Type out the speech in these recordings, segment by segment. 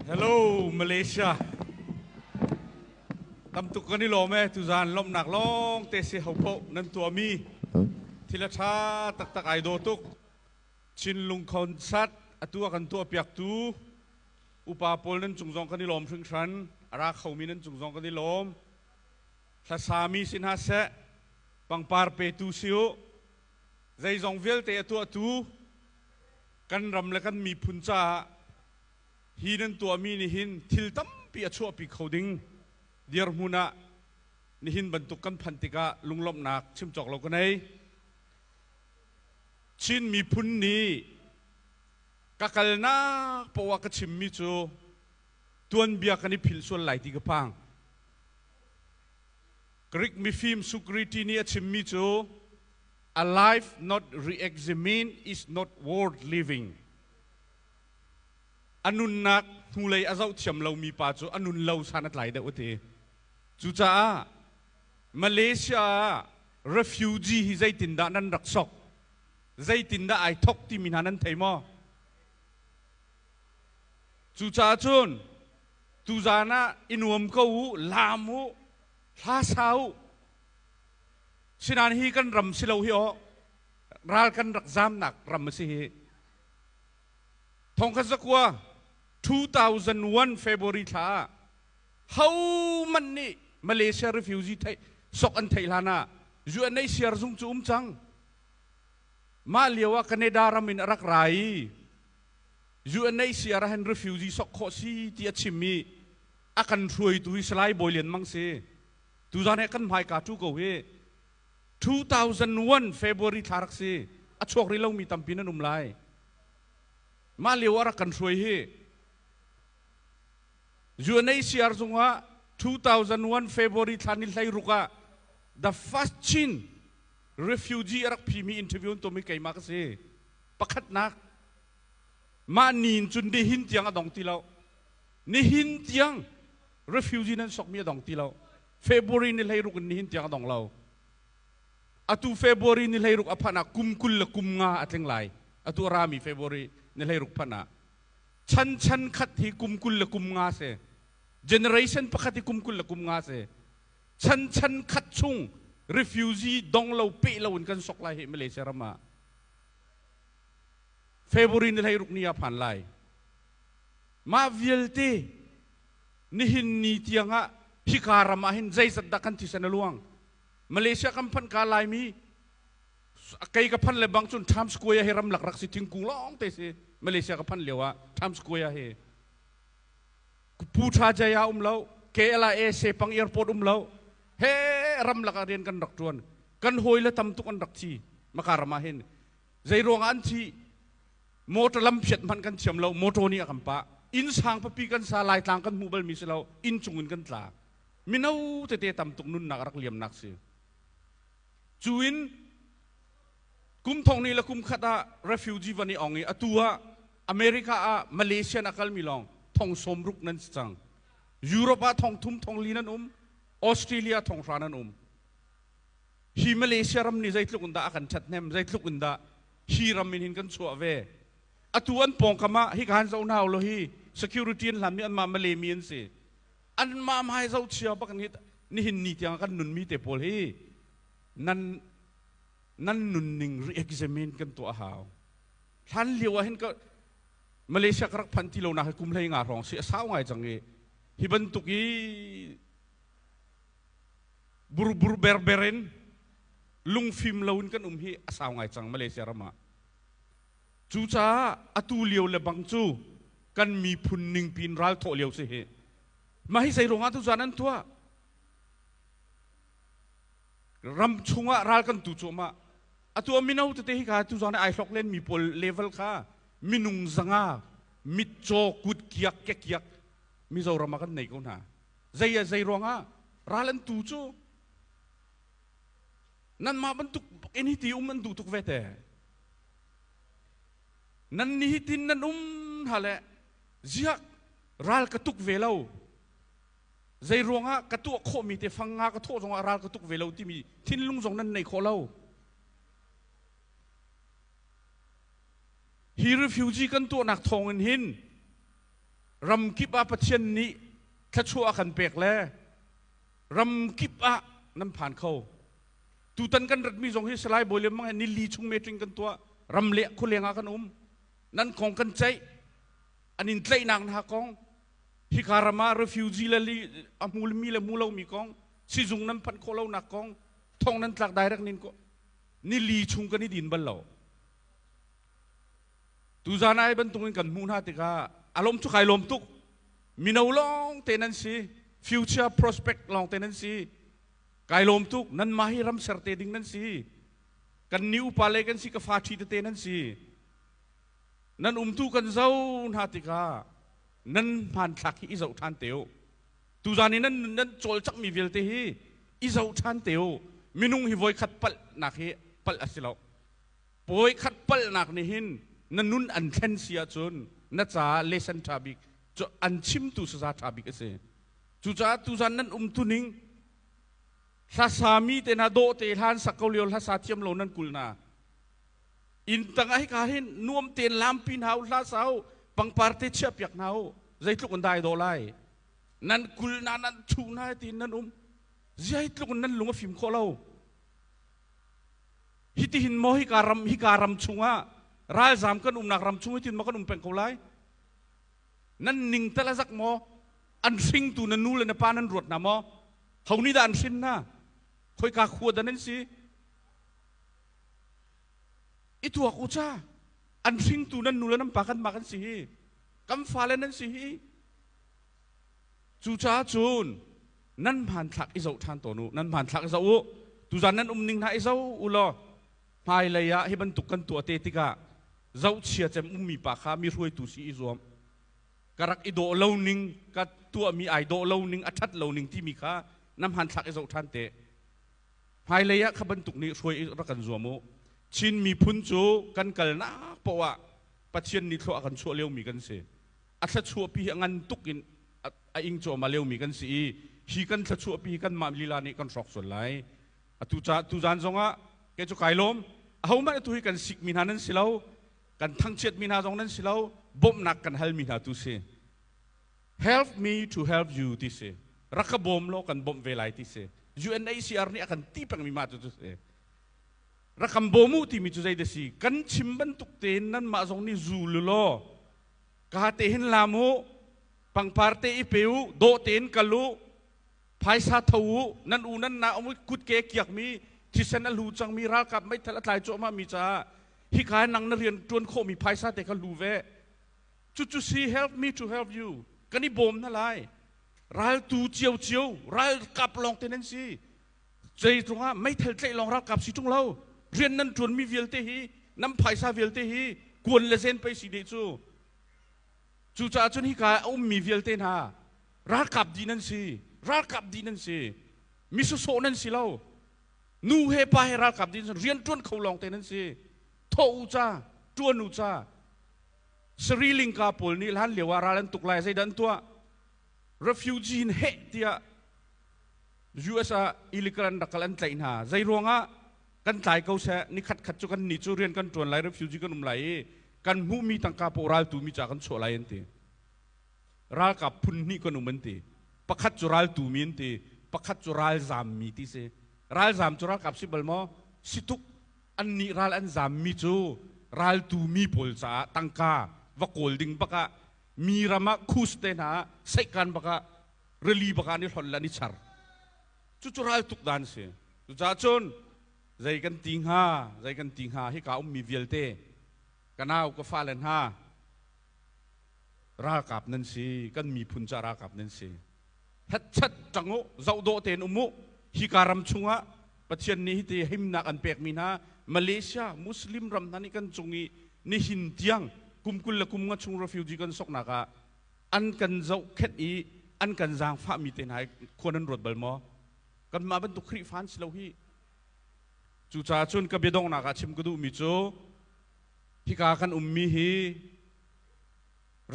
Hello Malaysia. Tamtuk kan i lawm e tuzaan lawmhnak lawng te si ho poh nan tuahmi thil a ṭha taktak ai daw tuk. Chinlung concert atu a kan tuahpiaktu upa pawl nan cung zong kan i lawm hringhran. A ra khomi nan cung zong kan i lawm. Hlasami si hna seh, pangpar petu si u, zeizong vialte a tuahtu kan ram le kan miphun caah hi nan tuahmi nih hin thil tampi a chuahpi kho ding dirhmun ah nihin bantuk kan phanh tikah lunglawmhnak chim cawk lo ka nei. Chin miphun nih ka kalnak poah ka chimmi cu tuanbia kan i philh sual lai ti ka phang. Greek mifim Socrates nih a chimmi cu a life not re-examined is not worth living. A nunnak hnulei a zoh thiam lomi pa cu a nun lo san a tlai deuh a ti. Cucaah Malaysia ah refugee hi zeitindah nan rak sok? Zeitindah ai thok timi hna nan thei maw? Cucaah cun tuzaan ah i nuam ko u, laam u, hla sa u. Sinain hi kan ram si lo hi aw, ral kan rak zamnak ram a si hi. Thongkhat zakua 2001 February thla ah hohmanh nih Malaysia refugee theih sok an theih hlan ah UNHCR zung cu um cang. Mah lio ah Canada ram in a rak ra i UNHCR ah hin refugee sok khawh si ti a chim i a kan hruaitu hi Salai Bawi Lian Mang si. Tuzaan he kan hmaika tu ko hi 2001 February thla rak si. A chuak rih lomi tampi nan um lai. Mah lio ah rak kan hruai hi UNHCR zungah 2001 February thla ni 16 ah the first Chin refugee a rak phimi interview an tuahmi keimah ka si. Pakhatnak mah ni in cun nihin tiang a dong ti lo. Nihin tiang refugee nan sokmi a dong ti lo. February ni 16 in nihin tiang a dong lo. Atu February ni 16 a phanh ah kum 25 a tling lai. Atu a rami February ni 16 phanh ah. Chan chan khat hi kum 25 si. Generation pakhat hi kum 25 si. Chan chan khat chung refugee dong lo pe lo in kan sok lai hi Malaysia ram ah. February ni 16 ni ah phan lai. Mah vialte nihin ni tiang ah hika ram ah hin zeizat dah kan thisen a luang. Malaysia kan phanh ka Laimi kei ka phanh le bang cun Times Square hi ramlak rak si thingkung lawng te si Malaysia ka phanh lio ah Times Square hi Putrajaya um lo KLIA Sepang Airport um lo he ramlak ah rian kan rak tuan kan hawi le tam tuk an rak thi maka ram ah hin zei ruang ah an thi motor lam phiat hmanh kan thiam lo motor nih a kan pah inn sang papi kan sa laitlang kan hmuh balmi si lo inn cung in kan tla mino tete tam tuk nunnak rak liamnak si cu in kum thong ni le kum khat ah refugee van i ong i atu ah America ah Malaysia na kalmi lawng thong sawm ruk nan si cang Europe ah thong thum thong li nan um Australia thong hra nan um hi Malaysia ram nih zeitluk in dah a kan ṭhathnem zeitluk in dah hi ram in hin kan chuah ve atu an pawngkam ah hi kan zoh hna lo hi security an hlanmi anmah Malay mi an si anmah hmai zohchia bak in nihin ni tiang kan nunmi te pawl hi nan nan nunning re-examine kan tuah hau hlan lio ah hin ka Malaysia ka rak phan ti lo nak hi kum 15 hrawng si a sau ngai cang i hi bantuk i burbur berber in lungfim lo in kan um hi a sau ngai cang Malaysia ram ah. Cucaah atu lio le bang cu kan miphun ningpi in ral thawh lio si hi. Mah hi zei ruangah tu zan an tuah? Ram chungah ral kan tu cuahmah. Atu a mino tete hi kha tu zan ai hlok len mi pawl level kha minung zanga mitcaw kut kiak ke kiak Mizoram ah kan nei ko hna. Zei a zei ruangah ral an tu cu nanmah bantuk in hi ti um an duh tuk ve te. Nan ni hi tin nan um hna le ziak ral ka tuk ve lo. Zei ruangah ka tuah khawhmi te fang nga ka thawh zongah ral ka tuk ve lo timi thinlung zong nan nei khawh lo. Hi refugee kan tuahnak thawngin hin Ram kip ah Pathian nih thluachuah a kan pek le ram kip ah nan phan kho. Tutan kan ratmi zong hi Salai Bawi Lian Mang he nili chung meeting kan tuah. Ram le khualeng ah kan um. Nan kong kan ceih. An in tlaihnak hna kong, hika ram ah refugee le a hmulmi le hmu lomi kong, sizung nan phanh khawh lonak kong, thong nan tlak direct nin ko nili chung kan i din bal lo. Tuzan ai bantukin kan hmuh hna tikah a lawm cu kai lawm tuk. Mino lawng te nan si, future prospect lawng te nan si. Kai lawm tuk, nanmah hi ram ser te ding nan si. Kan ni upa le kan si ka fa ṭhi tete nan si. Nan umtu kan zo hna tikah nan hmanthlak hi i zoh ṭhan te u. Tuzan i nan nan cawlcangmi vialte hi i zoh ṭhan te u. Minung hi voikhat palhnak hi palh a si lo. Pawikhat palhnak nih hin na nun an thlen si ahcun na caah lesson ṭha bik cu an chimtu saza ṭha bik a si. Cucaah tuzan nan umtuning hlasami te hna dawh te hlan sak ko lio hlasa thiam lo nan kul hna. Inn tang ah hika hin nuam tein lampi hna u hla sa u pangpar te chiah piak hna u zeitluk in dai dawh lai. Nan kul na nan chu na tiin nan um. Zeitluk in nan lung a fim khawh lo. Hitihin maw hika ram hika ram chungah ralzam kan umnak ram chung hitin maw kan um peng ko lai? Nan ning tal a zak maw? An hringtu na nu le na pa nan ruat hna maw? Ho nih dah an hrin hna? Khoika khua dah nan si? I tuak u ca. An hringtu nan nu le nan pa kanmah kan si hi. Kan fale nan si hi. Cucaah cun nan hmanthlak i zoh ṭhan tawn u. Nan hmanthlak i zoh u. Tuzan nan um ning hna i zoh u law hmailei ah hi bantuk kan tuah te tikah zohchia cem ummi pa kha mi hruaitu si i zuam. Ka rak i dawh lo ning, ka tuahmi ai dawh lo ning, a ṭhat lo ning timi kha na hmanthlak i zoh ṭhan te. Hmailei ah kha bantuk nih hruai i rak kan zuam u. Chin miphun cu kan kalnak paoh ah Pathian nih thlua a kan chuah liomi kan si. A thluachuahpi hi a ngan tuk in a ing cuahmah liomi kan si i hi kan thluachuahpi hi kanmah lila nih kan hrawk sual lai. Atu ca tuzan zongah kei cu kai lawm. Ahohmanh atu hi kan sikmi hna nan si lo, kan thangchiatmi hna zong nan si lo, bawmhnak kan halmi hna tu si. Help me to help you ti si. Rak ka bawm law kan bawmh ve lai ti si. UNHCR nih a kan ti pengmi mah cu cu si. Rak kan bawm u timi cu zei dah si? Kan chim bantuk tein nanmah zong nih zul u law ka te hin lam u, pangpar te i pe u, dawh tein kal u, phaisa tho u, nan u nan na um kutke kiakmi, thisen a hlu cangmi ralkap meithal a tlai cuahmah mi caah hika nang na rian ṭuan khawhmi phaisa te kha hlu ve. Cucu si help me to help you. Kan i bawm hna lai. Raltu ciocio, ralkap lawng te nan si. Zeitlung ah meithal tlaih lawng ralkap si ṭung lo. Rian nan ṭuanmi vialte hi, nan phaisa vialte hi kuan le zen pei si deh cu. Cucaah cun hika a ummi vialte hna ralkap dih nan si. Ralkap dih nan si. Mi sawsawh nan si lo. Nu he pa he ralkap dih nan si. Rian ṭuan kho lawng te nan si. Thawh u ca, ṭuan u ca. Sri Lanka pawl nih hlan lio ah ral an tuk lai zeidah an tuah? Refugee in heh tiah US ah illegal an rak kal an tlaih hna. Zei ruangah kan tlai ko seh nikhat khat cu kan nih cu rian kan ṭuan lai refugee kan um lai i kan hmuhmi tangka paoh raltu mi ca kan chuah lai an ti. Ralkap phun hnih kan um an ti. Pakhat cu raltu mi an ti, pakhat cu ralzam mi ti si. Ralzam cu ralkap si bal maw? Si tuk. Annih ral an zammi cu raltu mi pawl caah tangka va kawl ding bakah mi ram ah khus te hna ah seihkan bakah rili bakah an i hlonh le an i char. Cucu raltuk dan si. Cucaah cun zei kan ti hnga, zei kan ti hnga hika ummi vialte ka nau ka fale hna ralkap nan si, kan miphun ca ralkap nan si. Hetchat ṭang u, zohdawh tein um u. Hika ram chungah Pathian nih hiti himnak an pekmi hna Malaysia Muslim ram hna nih kan cung i nihin tiang kum 25 chung refugee kan soknak ah an kan zohkhenh i an kan zaangfahmi te hna hi khua nan ruat bal maw? Kanmah bantuk Khrihfa an si lo hi. Cucaah cun ka biadonghnak ah chim ka duhmi cu hika kan ummi hi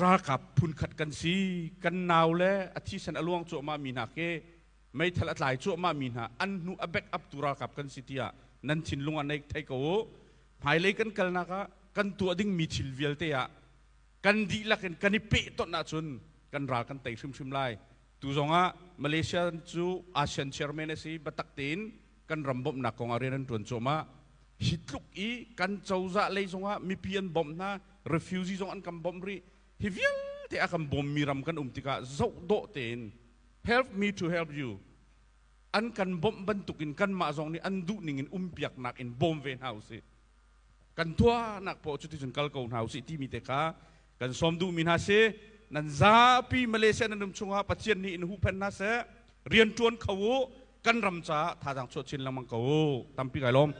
ralkap phunkhat kan si. Kan nau le a thisen a luang cuahmah mi hna khi meithal a tlai cuahmah mi hna an hnu a back up tu ralkap kan si tiah nan thinlung ah nei thei ko u. Hmailei kan kalnak ah kan tuah dingmi thil vialte ah kan dihlak in kan i pehtonh ahcun Kan ral kan tei hrimhrim lai. Tu zongah Malaysia cu ASEAN chairman a si, biatak tein kan ram bawmhnak kong ah rian an ṭuan cuahmah. Hi tluk i kan cozah lei zongah mipi an bawmh hna, refugee zong an kan bawmh rih. Hi vialte a kan bawmmi ram kan um tikah zoh dawh tein help me to help you, an kan bawmh bantukin kanmah zong nih an duh ning in umpiaknak in bawm ve hna usih. Kan tuahnak poah cuticun kal ko hna usih timi te kha kan sawm duhmi hna si. Nan zapi Malaysia nan um chungah Pathian nih in huhphenh hna seh. Rian ṭuan kho u, kan ram caah thazaang chuah chin lengmang ko u. Tampi kai lawm.